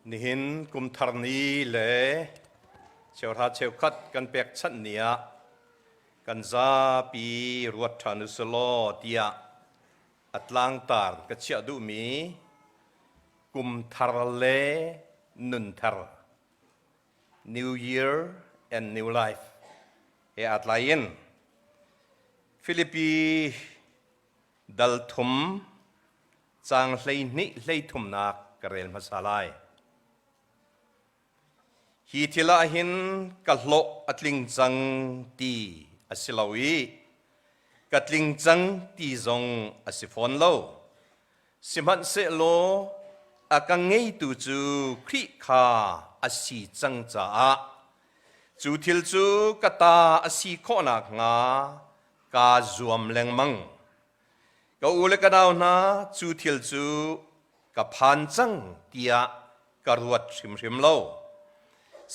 Nihin kumthar ni le cheuhra cheukhat kan pekchanh ni ah kan zapi ruat ṭhan u selaw tiah a tlangtar ka chiah duhmi kumthar le nunthar, New Year and New Life, he aa tlaiin Filipi dal thum caang 12 hleithumnak ka rel hmasa lai. Hi thil ah hin ka hlawh a tling cang ti a si lo i ka tling cang ti zong a si fawn lo. Sihmanhsehlaw a ka ngeitu cu Khrih kha a si cang caah cu thil cu ka ta a si khawh nakhnga kaa zuam lengmang. Ka u le ka nau hna, cu thil cu ka phan cang tiah ka ruat hrimhrim lo.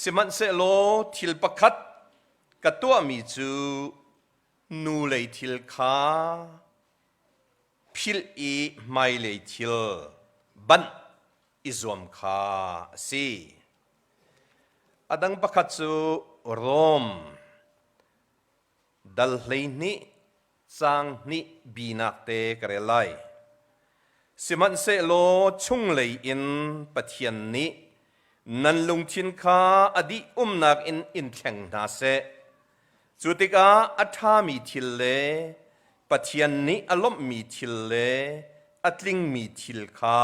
Sihmanhsehlaw thil pakhat ka tuahmi cu nu lei thil kha philh i hmailei thil banh i zuam kha a si. A dang pakhat cu Rom dal 12 caang hnih binak te ka rel lai. Sihmanhsehlaw chunglei in Pathian nih nan lungthin kha a dih umnak in in thleng hna seh. Cu tikah a ṭhami thil le Pathian nih a lawmhmi thil le a tlingmi thil kha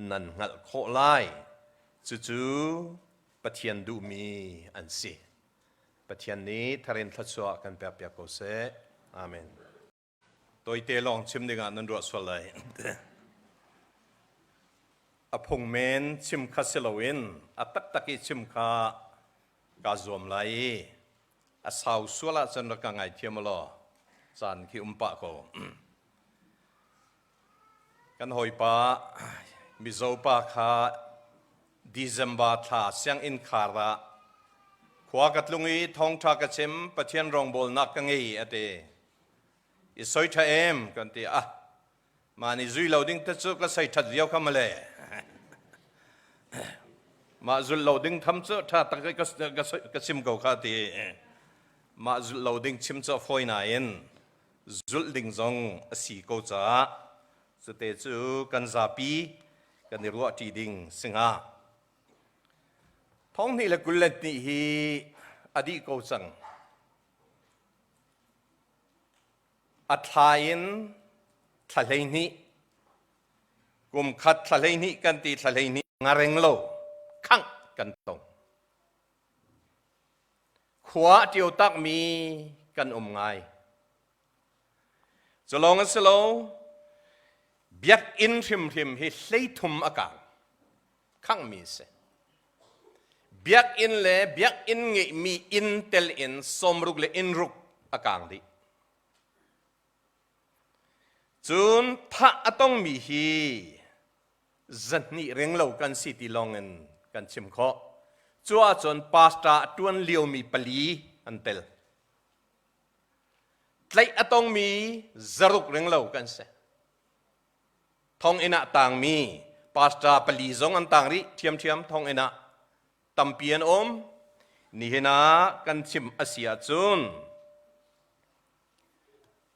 nan hngalh khawh lai. Cucu Pathian duhmi an si. Pathian nih tharin thluachuah kan pekpiak ko seh. Amen. Tawite lawng chim dingah nan ruah sual lai. A phung men chim kha si loin a taktak i chim kha kaa zuam lai i a sau sual ahcun rak ka ngaithiam law caan khi um pah ko. Kan hawipa Mizo pa kha December thla sianginn khar ah khua ka tlung i thawngṭha ka chim, Pathian rawngbawlnak ka ngei a ti. I soi ṭha em kan ti. Ah, mah nih zui lo ding te cu ka sei ṭhat viau kha male. Mah zulh lo ding tham cu ṭha tak ka chim ko kha ti. Mah zulh lo ding chim cu a fawi nain zulh ding zong a si ko caah cute cu kan zapi kan i ruahṭi ding singa. 2022 hi a dih ko cang. A thla in thla 12, kum khat thla 12 kan ti, thla 12 ngareng lo khangh kan tong. Khua a ṭio takmi kan um ngai. Cu lawng a si lo, biakinn hrimhrim hi 30 a kang khanghmi a si. Biakinn le biakinn ngeihmi inn tel in 60 le inn ruk a kang dih. Cun thah a tongmi hi 200 ring lo kan si ti lawng in kan chim khawh. Cu ahcun pastor a ṭuan liomi pali an tel. Tlaih a tongmi 600 ring lo kan si. Thonginn ah tangmi pastor pali zong an tang rih ṭhiamṭhiam, thonginn ah tampi an um. Nihin ah kan chim a si ahcun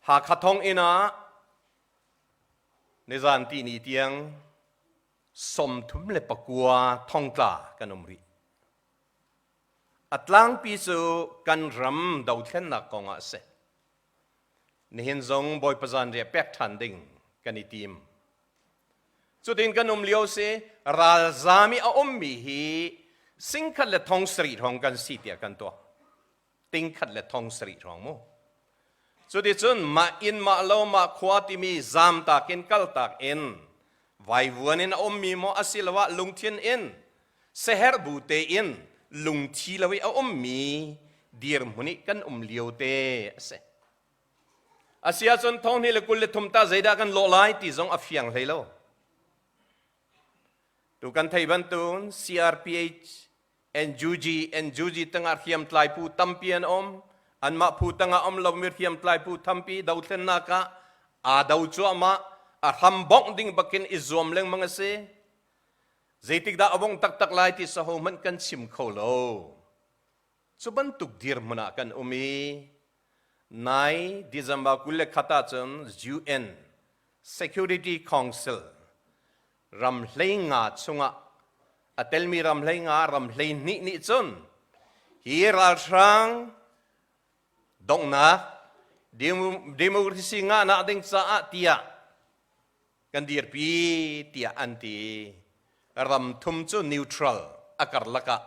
Hakha thonginn ah nizan tihni tiang 39 thongtla kan um rih. A tlangpi cu kan ram dothlennak kong ah a si. Nihin zong Bawipa zanriah pek ṭhan ding kan i tim. Cutin kan um lio si, ralzaam i a ummi hi 7,000 le 7,000 hrawng kan si tiah kan tuak. 100,000 le 7,000 hrawng mu. Cuticun mah inn mah lo mah khua timi zamtak in kaltak in vaivuan in a ummi maw asiloah lungthin in seher bu tein lungthi lo i a ummi dirhmun i kan um lio te a si. Asiahcun 2023 ta zeidah kan lawh lai ti zong a fiang hlei lo. Tu kan thei bantuin CRPH, NUG, NUG tangah hriamtlai phu tampi an um. Anmah phu tangah um lomi hriamtlai phu tampi dothlennak ah aa do cuahmah, a hram bongh ding bakin i zuam lengmang a si. Zeitik dah a vong taktak lai ti saho hmanh kan chim kho lo. Cu bantuk dirhmun ah kan um i nai December 21 ahcun UN Security Council ram 15 chungah a telmi ram 15 ram 12 nih cun hi ralhrang donghnak democracy ngahnak ding caah tiah kan dirpi tiah an ti. Ram thum cu neutral a karlak ah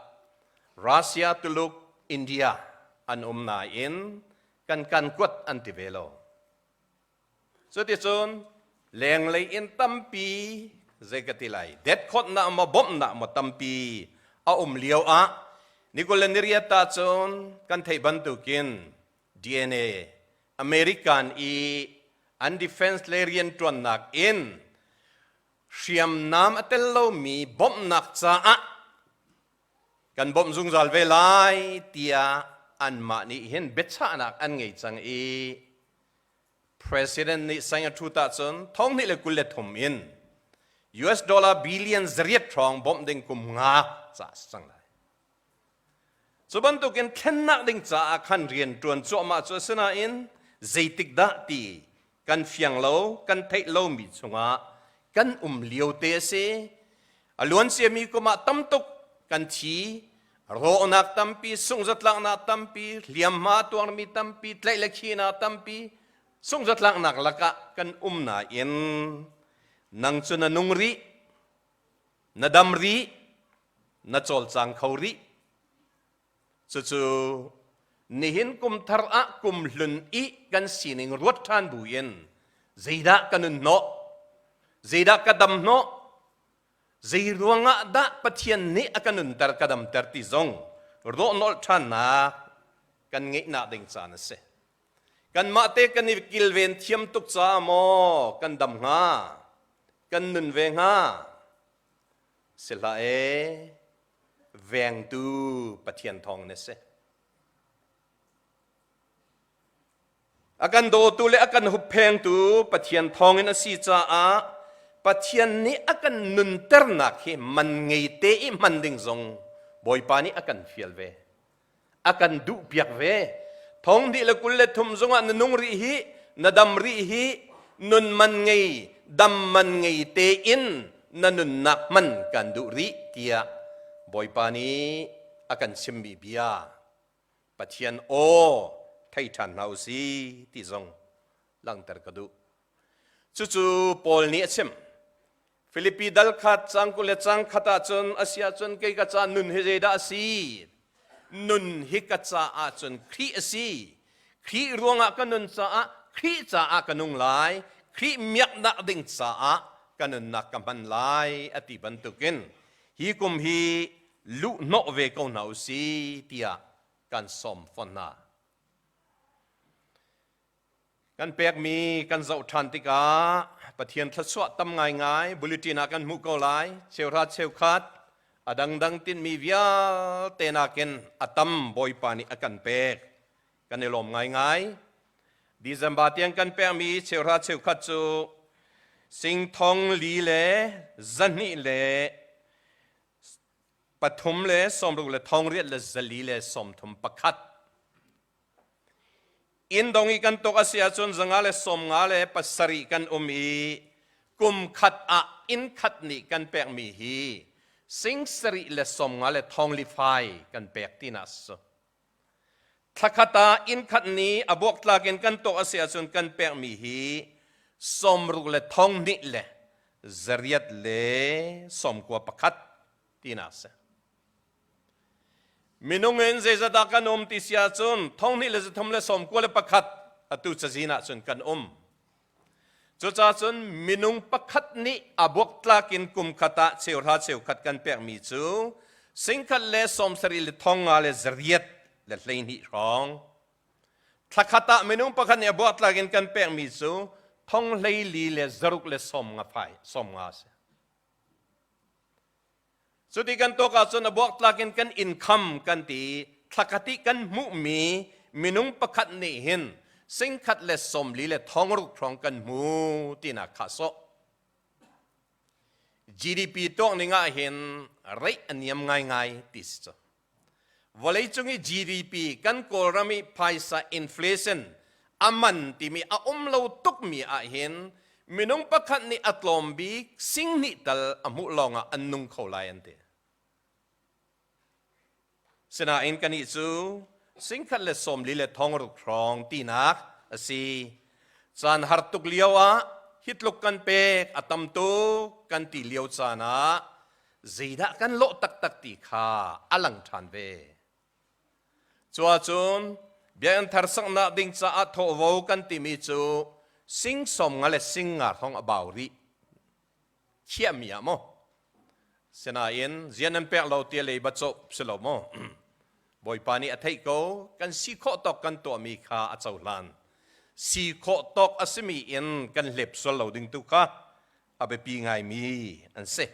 Russia, Tuluk, India an um nain kan kan kuat an ti ve lo. Cuticun lenglei in tampi zei ka ti lai detkhawtnak maw bawmhnak maw tampi a um lio ah Nicola Niriata cun kan theih bantukin DNA American i an defense le rianṭuannak in hriamnam a tel lomi bawmhnak caah kan bawmh zungzal ve lai tiah anmah nih hin biachahnak an ngei cang i President nih sang a ṭhut ahcun 2023 in US dollar billion zariat hrawng bawmh ding kum nga ca a si cang lai. Cu bantukin thlennak ding caah khan rian ṭuan cuahmah cu a si nain zeitik dah ti kan fiang lo, kan theih lomi chungah kan um lio te a si. A luanciami kum ah tam tuk kan thi, rawhnak tampi, sungzatlaknak tampi, hliamhma tuarmi tampi, tlaih le khihnak tampi, sungzatlaknak lakah kan um nain nang cu na nung rih, na dam rih, na cawlcang kho rih. Cucu nihin kum thar ah kum hlun i kan sining ruat ṭhan buin zeidah ka nun hnawh, zeidah ka dam hnawh, zei ruangah dah Pathian nih a ka nunter ka damter ti zong rawhnawlh ṭhannak kan ngeihnak ding caan a si. Kanmah te kan i kilven thiam tuk caah maw kan dam hnga, kan nun ve hnga? Si hlah ee, vengtu Pathian thawng na si. A kan dawtu le a kan hupphengtu Pathian thawngin a si caah Pathian nih a kan nunternak hi man ngei te i hman ding zong Bawipa nih a kan fial ve. A kan duhpiak ve. 2023 zongah na nung rih hi, na dam rih hi, nun man ngei, dam man ngei tein na nunnak hman kan duh rih tiah Bawipa nih a kan chimmi bia Pathian aw thei ṭhan hna u si ti zong langhter ka duh. Cucu Paul nih a chim. Filipi dal khat cang 20 le cang khat ahcun a si ahcun kei ka ca nun hi zeidah a si? Nun hi ka caah cun Khrih a si. Khrih ruangah ka nun caah Khrih caah ka nung lai. Khrih miaknak ding caah ka nunnak ka hman lai a ti bantukin hi kum hi luh hnawh ve ko hna u si tiah kan sawm fawn hna. Kan pekmi kan zoh ṭhan tikah Pathian thluachuah tam ngaingai bulletin ah kan hmuh ko lai. Cheuhra cheukhat a dangdang tinhmi vialte nakin a tam Bawipa nih a kan pek. Kan i lawm ngaingai. December tiang kan pekmi cheuhra cheukhat cu sing thong li le zahnih le pathum le sawmruk le thongriat le zali le sawmthum pakhat. Inn dong i kan tuk a si ahcun 557 kan um i kum khat ah inn khat nih kan pekmi hi sing sarih le sawmnga le thongli fai kan pek tinak si. Thlakhat ah inn khat nih a buaktlak in kan tuak a si ahcun kan pekmi hi sawmruk le thonghnih le zariat le sawmkua pakhat tinak si. Minung in zeizat dah kan um ti si ahcun 2391 atu cazin ahcun kan um. Cucaah cun minung pakhat nih a buaktlak in kum khat ah cheuhra cheukhat kan pekmi cu singkhat le sawmsarih le thongnga le zariat le 12 hrawng. Thlakhat ah minung pakhat nih a buaktlak in kan pekmi cu thong hleili le zaruk le sawmnga fai sawmnga a si. Cuti kan tuak ahcun a buaktlak in kan income kan ti thlakhat i kan hmuhmi minung pakhat nih hin singkhat le sawmli le thongruk hrawng kan hmu tinak kha sawh. GDP tuak ning ah hin reih a niam ngaingai ti si cu. Vawleicung i GDP kan Kawlram i phaisa inflation a man timi a um lo tukmi ah hin minung pakhat nih a tlawm bik sing hnih tal a hmuh lawngah an nung kho lai an ti. Sinain kannih cu singkhat le 40 le thong ruk hrawng tinak a si. Caan har tuk lio ah hi tluk kan pek a tam tuk kan ti lio caan ah zeidah kan lawh taktak ti kha a lang ṭhan ve. Cuahcun biakinn thar saknak ding caah thawhvo kan timi cu sing sawm nga le sing nga hrawng a bau rih. Thiahmi ah maw? Sinain zian nan pek lo tia lei ba cawh si lo maw? Bawipa nih a theih ko, kan si khawh tawk kan tuahmi kha a cohlan. Si khawh tawk a simi in kan hlep sual lo ding tu kha a biapi ngaimi an si.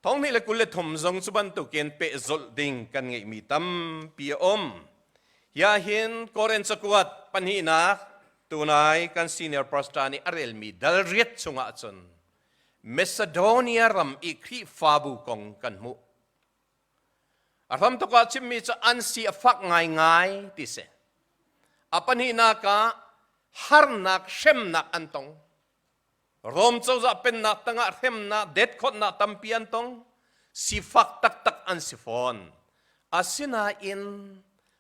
Thonghnih le 23 zong cu bantukin pehzulh ding kan ngeihmi tampi a um. Hi hin Korin cakuat pahnihnak tunai kan senior pastor nih a relmi dal riat chungah cun Macedonia ram i Khrihfabu kong kan hmuh. A hramthawk ah chimmi cu an si a fak ngaingai ti si. A pahnihnak ah harnak hremnak an tong. Rom cozah pennak tangah hremnak detkhawtnak tampi an tong. Sifak taktak an si fawn. Asinain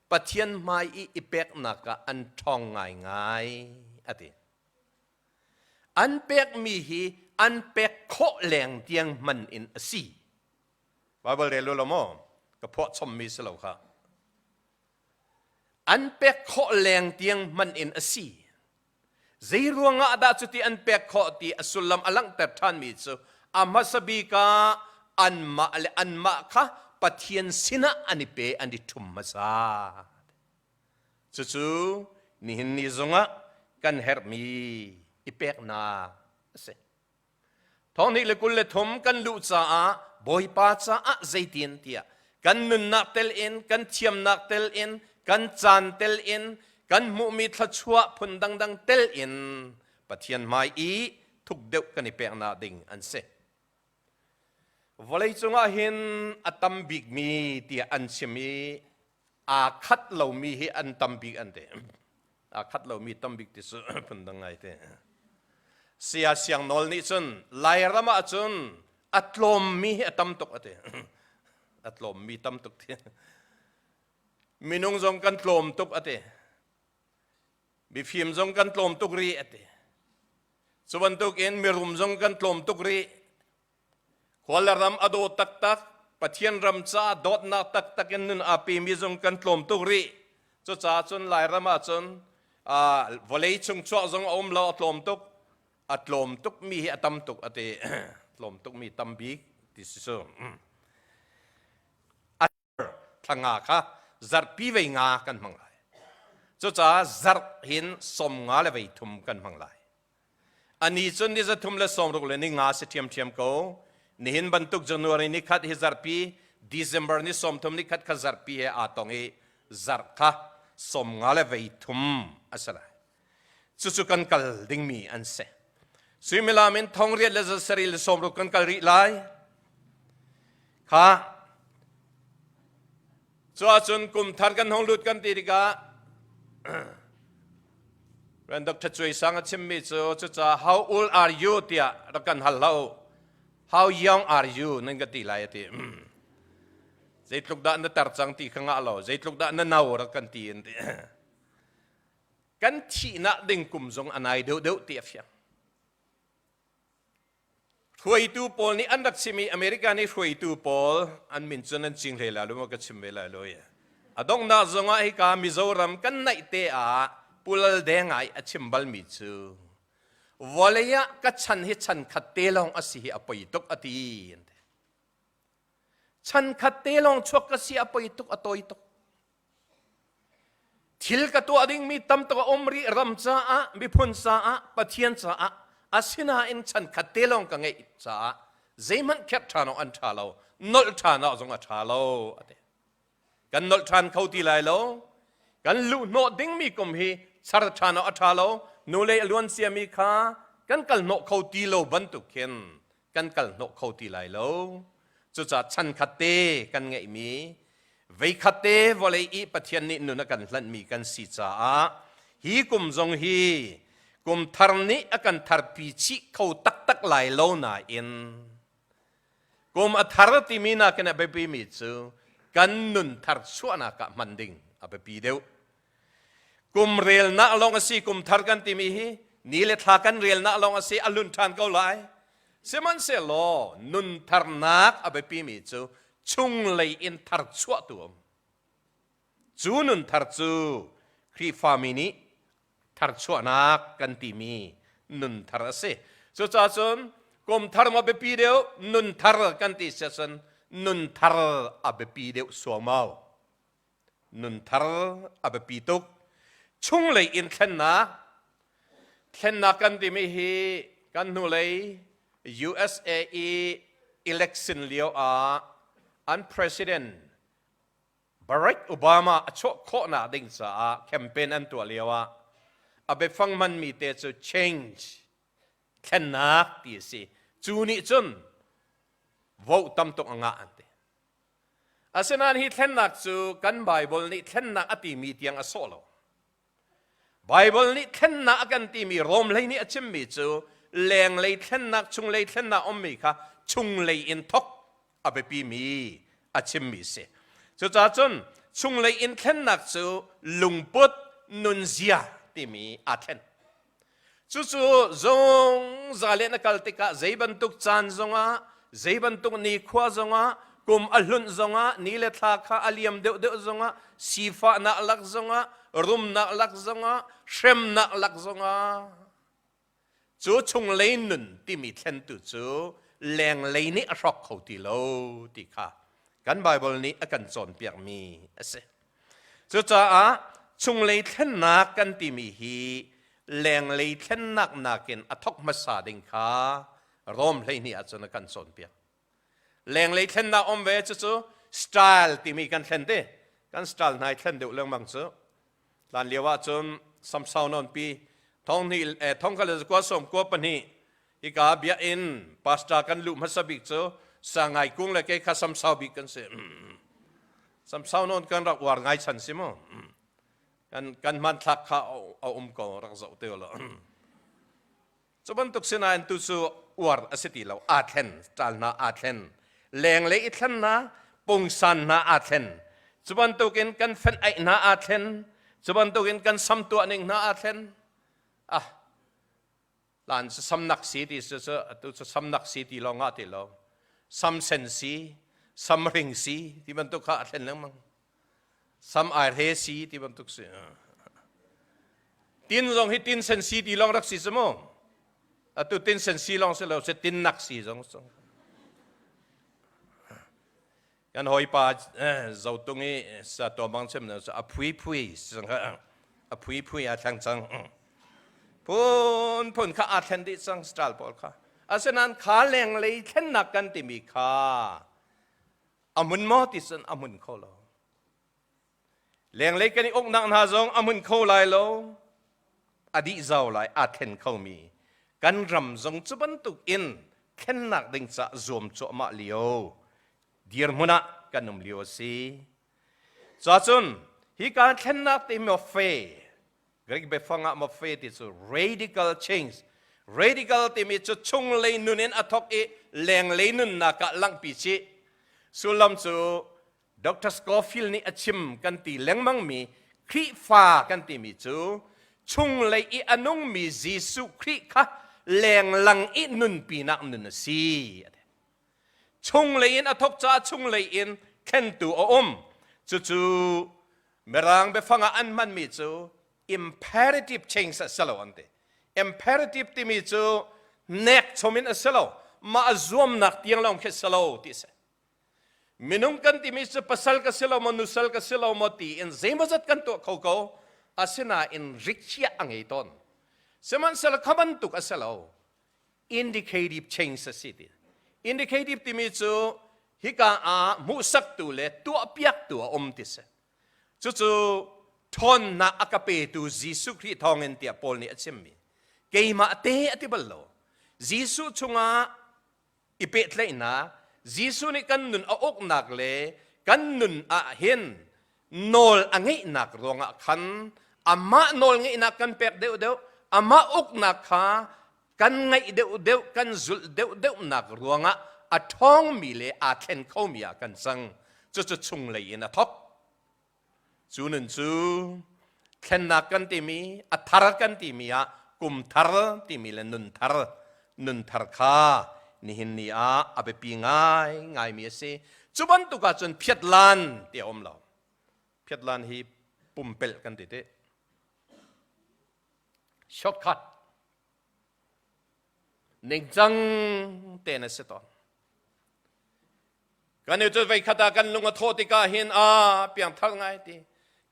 Pathian hmai i i peknak ah an ṭhawng ngaingai a ti. An pekmi hi an pek khawh leng tiang hman in a si. Bible rel lo maw? Ka phuah chommi si lo kha. An pek khawh leng tiang hman in a si. Zei ruangah dah cuti an pek khawh ti a sullam a langhter ṭhanmi cu a hmasa bik ah anmah le anmah kha Pathian sinah an i pe an i ṭhum hmasa. Cucu nihin ni zongah kan herhmi i peknak a si. Thonghnih le 23 kan luh caah Bawipa caah zeitin tiah kan nunnak tel in kan thiamnak tel in kan caan tel in kan hmuhmi thluachuah phun dangdang tel in Pathian hmai i thuk deuh kan i peknak ding an si. Vawleicung ah hin a tam bikmi tiah an chim i aa khat lomi hi an tam bik an ti. Aa khat lomi tam bik ti cu phundang ngai te. Saya Siang Nawl nih cun Lairam ah cun a tlawmmi hi a tam tuk a ti. A tlawmmi tam tuk ti. Minung zong kan tlawm tuk a ti. Mifim zong kan tlawm tuk rih a ti. Cu bantukin mirum zong kan tlawm tuk rih. Khua le ram a daw taktak, Pathian ram caah dawtnak taktak in nun aa pemi zong kan tlawm tuk rih. Cucaah cun Lairam ah cun vawlei chung chuak zong a um lo, a tlawm tuk. A tlawm tukmi hi a tam tuk a ti. Tlawm tukmi tam bik ti si cu. Thla nga kha zarhpi vei nga kan hmang lai. Cucaah zarh hin sawm nga le vei thum kan hmang lai. Ani cun ni 360 le ni nga si ṭhiamṭhiam ko. Nihin bantuk January ni khat hi zarhpi, December ni 30 ni khat kha zarhpi he aa tong i zarh kha 50 le vei thum a si lai. Cucu kan kal dingmi an si. Suimilam in 8 le 7 le 60 kan kal rih lai. Kha Cu ahcun kum thar kan hung lut kan ti tikah Rev. Dr. Cuai Sang a chimmi cu cucaah how old are you tiah rak kan hal hlah u. How young are you nan ka ti lai a ti. Zeitluk dah na tar cang ti kha ngah lo, zeitluk dah na no rak kan ti in ti. Kan thihnak ding kum zong a nai deuhdeuh ti a fiang. Hruaitu pawl nih an rak chim i America nih hruaitu pawl an min cun an cing hlei lai lo maw ka chim ve lai lo i. A donghnak zongah hika Mizoram kan naih te ah Pu Lal Deng ai a chim balmi cu vawlei ah ka chan hi chan khat te lawng a si hi a poi tuk a ti. Chan khat te lawng chuak ka si a poi tuk a tawi tuk. Thil ka tuah dingmi tam tuk a um rih ram caah, miphun caah, Pathian caah, asinain chan khat te lawng ka ngeih caah zeihmanh kherh ṭhan awk an ṭha lo, nolh ṭhan awk zong a ṭha lo a ti. Kan nolh ṭhan kho ti lai lo. Kan luhhnawh dingmi kum hi char ṭhan awk a ṭha lo. Nulei a luan ciami kha kan kal hnawh kho ti lo bantuk khin. kan kal hnawh kho ti lai lo. Cucaah chan khat te kan ngeihmi veikhat te vawlei i Pathian nih nun a kan hlanhmi kan si caah hi kum zong hi kum thar nih a kan tharpi chih kho taktak lai lo nain kum a thar timi nakin a biapimi cu kan nun thar chuahnak ah hman ding a biapi deuh. Kum relnak lawng a si kum thar kan timi hi ni le thla kan relnak lawng a si a lun ṭhan ko lai. Sihmanhsehlaw nun tharnak a biapimi cu chunglei in thar chuah tu um. Cu nun thar cu Khrihfami nih tharchuahnak kan timi nun thar a si. Cucaah cun kum thar maw biapi deuh nun thar kan ti si ahcun nun thar a biapi deuh suaumau. Nunthar a biapi tuk. Chunglei in thlennak thlennak kan timi hi kan hnulei USA i election lio ah an president Barack Obama a chuah khawhnak ding caah campaign an tuah lio ah a biafang hmanmi te cu change thlennak ti a si. Cu nih cun vote tam tuk a ngah an ti. Asinain hi thlennak cu kan Baibal nih thlennak a timi tiang a sawh lo. Baibal nih thlennak a kan timi Rom hlei nih a chimmi cu lenglei thlennak, chunglei thlennak ummi kha chunglei in thok a biapimi a chimmi si. Cucaah cun chunglei in thlennak cu lungput nunzia timi aa thlen. Cucu zungzal in a kal tikah zei bantuk caan zongah, zei bantuk nikhua zongah, kum a hlunh zongah, ni le thla kha a liam deuhdeuh zongah, sifahnak lak zongah, rumnak lak zongah, hremnak lak zongah, cu chunglei nun timi thlentu cu lenglei nih a hrawk kho ti lo ti kha kan Baibal nih a kan cawnpiakmi a si. Cucaah chunglei thlennak kan timi hi lenglei thlennak nakin a thawk hmasa ding kha Rom 12 ahcun a kan cawnpiak. Lenglei thlennak um ve cucu style timi kan thlen te. Kan style hna i thlen deuh lengmang cu. Hlan lio ahcun samsau nawnpi thong hnih eh, thong kha le kua sawm kua pahnih hika biakinn pastor kan luh hmasa bik cu sangai kung le kei kha samsau bik kan si. Samsau nawn kan rak uar ngai chan si mu. Kan kan hmanthlak kha a um ko rak zoh te lo. Cu bantuk sinain tu cu uar a si ti lo. Aa thlen, ṭal hna aa thlen. Lenglei i thlen hna, pungsan hna aa thlen. Cu bantukin kan fenh aih hna aa thlen. Cu bantukin kan sam tuah ning hna aa thlen. Ah, lan cu samnak si ti cu cu atu cu samnak si ti lawng ah ti lo. Sam sen si, sam ring si ti bantuk kha a thlen lengmang. Sam airhe si ti bantuk si. Tin zong hi tin sen si ti lawng rak si cu mu. Atu tin sen si lawng si lo si tin nak si zong si. Kan hawipa zotung i sa to bang chem na a phui phui a phui phui a thleng cang. Phun phun kha a thlen dih cang style pawl kha. Asinain kha lenglei thlennak kan timi kha a hmun maw ti cun a hmun kho lo. Lenglei kan i uknak hna zong a hmun kho lai lo. A dih zau lai, aa thlen khomi. Kan ram zong cu bantuk in thlennak ding caah zuam cuahmah lio dirhmun ah kan um lio a si. Cacun hika thlennak ti morphe Greek biafang ah morphe ti cu radical change. Radical timi cu chunglei nun in a thawk i lenglei nunnak ah langhpi chih. Sullam cu Dr. Scofield nih a chim kan ti lengmangmi Khrihfa kan timi cu chunglei i a nungmi Jesuh Khrih kha lenglang i nunpinak nun a si. Chunglei in a thawk caah chunglei in thlentu a um. Cucu Mirang biafang ah an hmanmi cu imperative change a si lo an ti. Imperative timi cu nek chom in a si lo, mah zuamnak tiang lawng khi si lo ti a si. Minung kan timi cu pasal ka si lo maw, nusal ka si lo maw ti in zeimawzat kan tuah kho ko, asinain rikhiah a ngei tawn. Sihmanhsehlaw kha bantuk a si lo. Indicative change a si ti. Indicative timi cu hika ah hmuhsaktu le tuahpiaktu a um ti si. Cucu ṭhawnnak a ka petu Jesuh Khrih thawngin tiah Paul nih a chimmi. Keimah te a ti bal lo. Jesuh chungah i pehtlaihnak, Jesuh nih kan nun a uknak le kan nun ah hin nawl a ngeihnak ruangah khan amah nawl ngeihnak kan pek deuhdeuh, amah uknak kha kan ngaih deuhdeuh, kan zulh deuhdeuhnak ruangah a ṭhawngmi le aa thlen khomi ah kan cang. Cucu chunglei in a thawk. Cu nun cu thlennak kan timi, a thar kan timi ah kum thar timi le nun thar, nun thar kha nihin ni ah a biapi ngai ngaimi a si. Cu bantuk ahcun phiatlan ti a um lo. Phiatlan hi pumpelh kan ti teh. Shortcut. Ningcang tein a si tawn. Kan i cu veikhat ah kan lung a thawh tikah hin a piangthar ngai ti.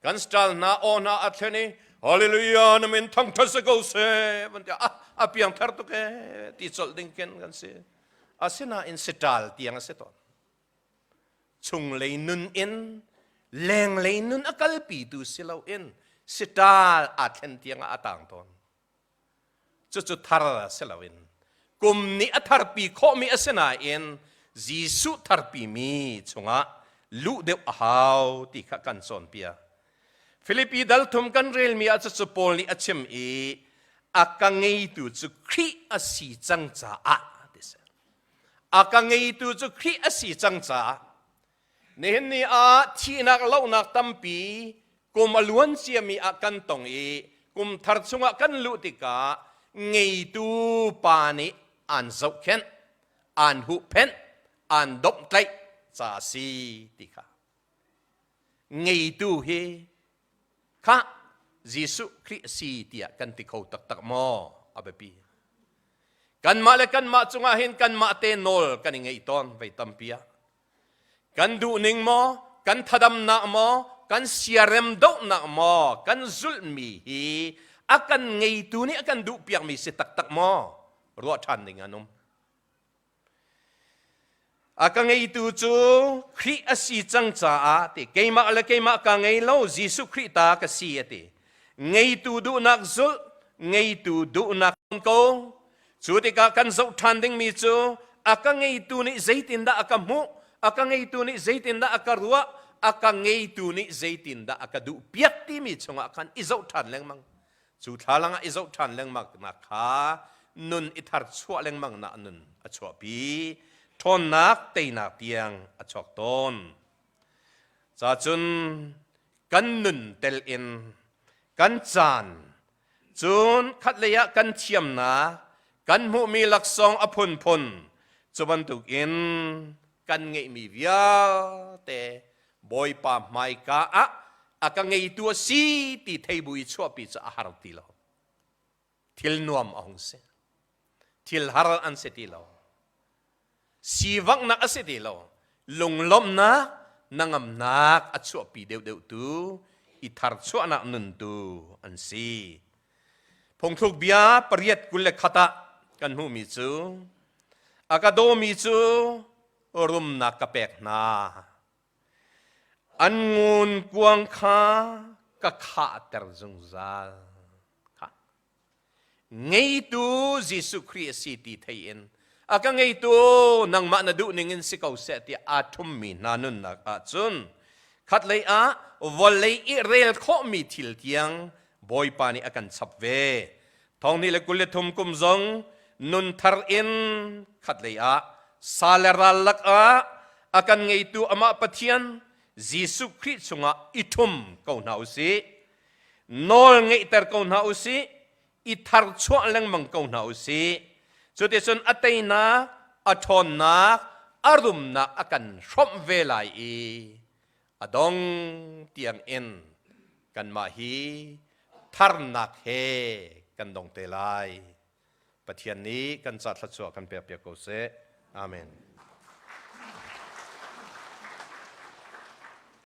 Kan style hna aw hna a thlen i hallelujah na min thangthat si ko seh van ti a piangthar tuk e ti colh ding ken kan si. Asinain siṭal tiang a si tawn. Chunglei nun in lenglei nun a kalpitu si loin siṭal aa thlen tiang ah a tang tawn. Cucu thar si loin kum nih a tharpi khawhmi a si nain Jesuh tharpimi chungah luh deuh a hau ti kha kan cawnpiak. Filipi dal thum kan relmi ah cucu Paul nih a chim i a ka ngeitu cu Khrih a si cang caah ti si. A ka ngeitu cu Khrih a si cang caah Nihin ni ah thihnak lohnak tampi kum a luan ciami ah kan tong i kum thar chungah kan luh tikah ngeitu pa nih aan zohkhenh, aan huhphenh, aan domhtlaih ca a si ti kha. Ngeitu hi kha Jesuh Khrih a si tiah kan ti kho taktak maw? A biapi. Kanmah le kanmah cungah hin kanmah te nawl kan i ngeih tawn vei tampi ah. Kan duhning maw, kan thadamnak maw, kan siarem dohnak maw, kan zulhmi hi a kan ngeitu nih a kan duhpiakmi si taktak maw? Ruah ṭhan ding an um. A ka ngeitu cu Khrih a si cang caah ti keimah le keimah ka ngei lo Jesuh Khrih ta ka si a ti. Ngeitu duhnak zulh, ngeitu duhnak ko. Cu tikah kan zoh ṭhan dingmi cu a ka ngeitu nih zeitindah a ka hmuh, a ka ngeitu nih zeitindah a ka ruah, a ka ngeitu nih zeitindah a ka duhpiak timi chungah khan i zoh ṭhan lengmang. Cu thlalang ah i zoh ṭhan lengmang nak kha nun i thar chuah lengmang nak nun a chuahpi. Ṭhawnnak teinak tiang a chuak tawn. Cacun kan nun tel in kan caan Cun khatlei ah kan thiamnak, kan hmuhmi laksawng a phunphun, cu bantukin kan ngeihmi vialte Bawipa hmaika ah a ka ngeitu a si ti thei bu i chuahpi cu a har ti lo. Thil nuam a hung si. Thil har an si ti lo. Sivanghnak a si ti lo. Lunglawmhnak, hnangamnak a chuahpi deuhdeuh tu i tharchuahnak nun tu an si. Phungthluk bia 8:21 ah kan hmuhmi cu a ka dawmi cu rumnak ka pek hna. An ngunkuang kha ka khahter zungzal. Ngeitu Jesuh Khrih a si ti thei in a ka ngeitu nangmah na duh ning in si ko seh tiah aa ṭhummi hna nunnak ahcun khatlei ah vawlei i rel khawhmi thil tiang Bawipa nih a kan chap ve. Thong hnih le 23 kum zong nun thar in khatlei ah sa le ral lakah a kan ngeitu amah Pathian Jesuh Khrih chungah i ṭhum ko hna u sih. Nawl ngeihter ko hna u sih, i tharchuah lengmang ko hna u sih. Cuticun a teinak, a ṭhawnnak, a rumnak a kan hrawmh ve lai i a dong tiang in kanmah hi tharnak he kan dong te lai. Pathian nih kan ca thluachuah kan pekpiak ko seh. Amen.